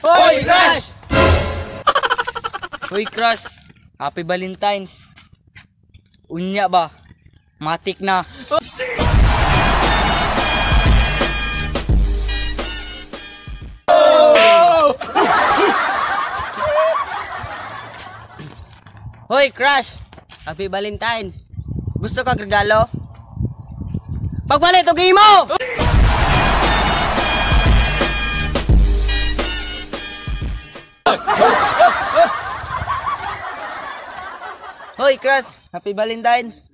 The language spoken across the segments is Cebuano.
Hoy, crush! Hoy, crush. Happy Valentine's. Unya ba? Matik na. Hoy, crush! Happy Valentine! Gusto kag regalo? Pagpalit og imo! Hoy, crush! Happy Valentine's!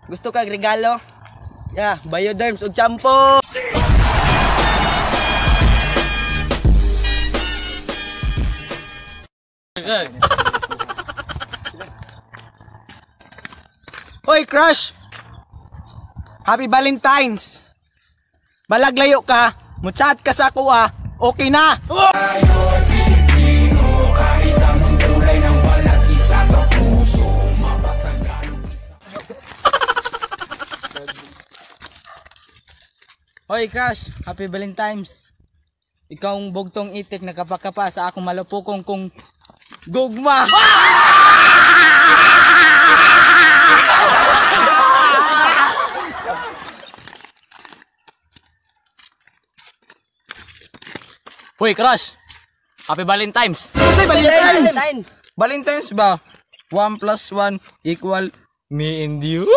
Gusto kag regalo? Yeah, Bioderms ug shampoo! Hoy, crush! Happy Valentine's! Balaglayo ka, muchat ka sa ako ah, okay na! Hoy, crush. Happy Valentine's. Ikaw ang bugtong itik nakapakapa sa akong malupukong kong gugma. Hoy, crush! Happy Valentine's! Kasi Valentine's! Valentine's! Valentine's ba? 1 plus 1 equal me and you.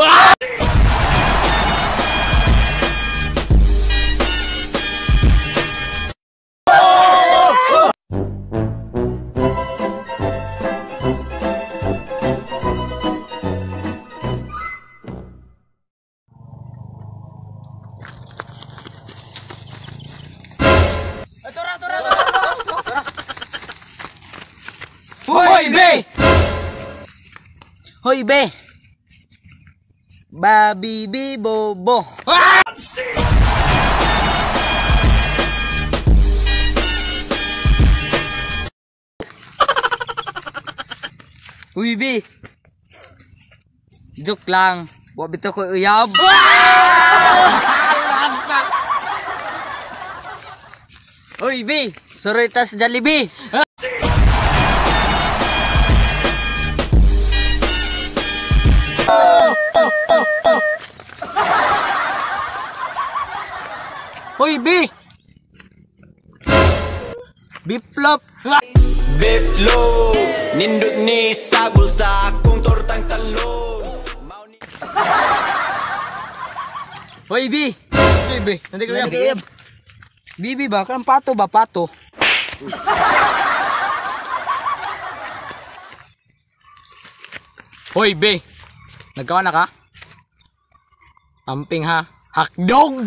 Hoy, be! Hoy, be! Babi bi bobo. Uy, bi. Joke lang. Wa bitaw ko uyab. Hoy, be! Suroy tas Jollibee! Hoy, B! Biplop! Biplo, nindot ni sagol sa akong tortang talon. Hoy, bi. Hoy, B! Nanti ko yan. Bibi ba? Kanang pato ba? Pato? Hoy, be! Nagkawa na ka? Amping ha? Hakdog!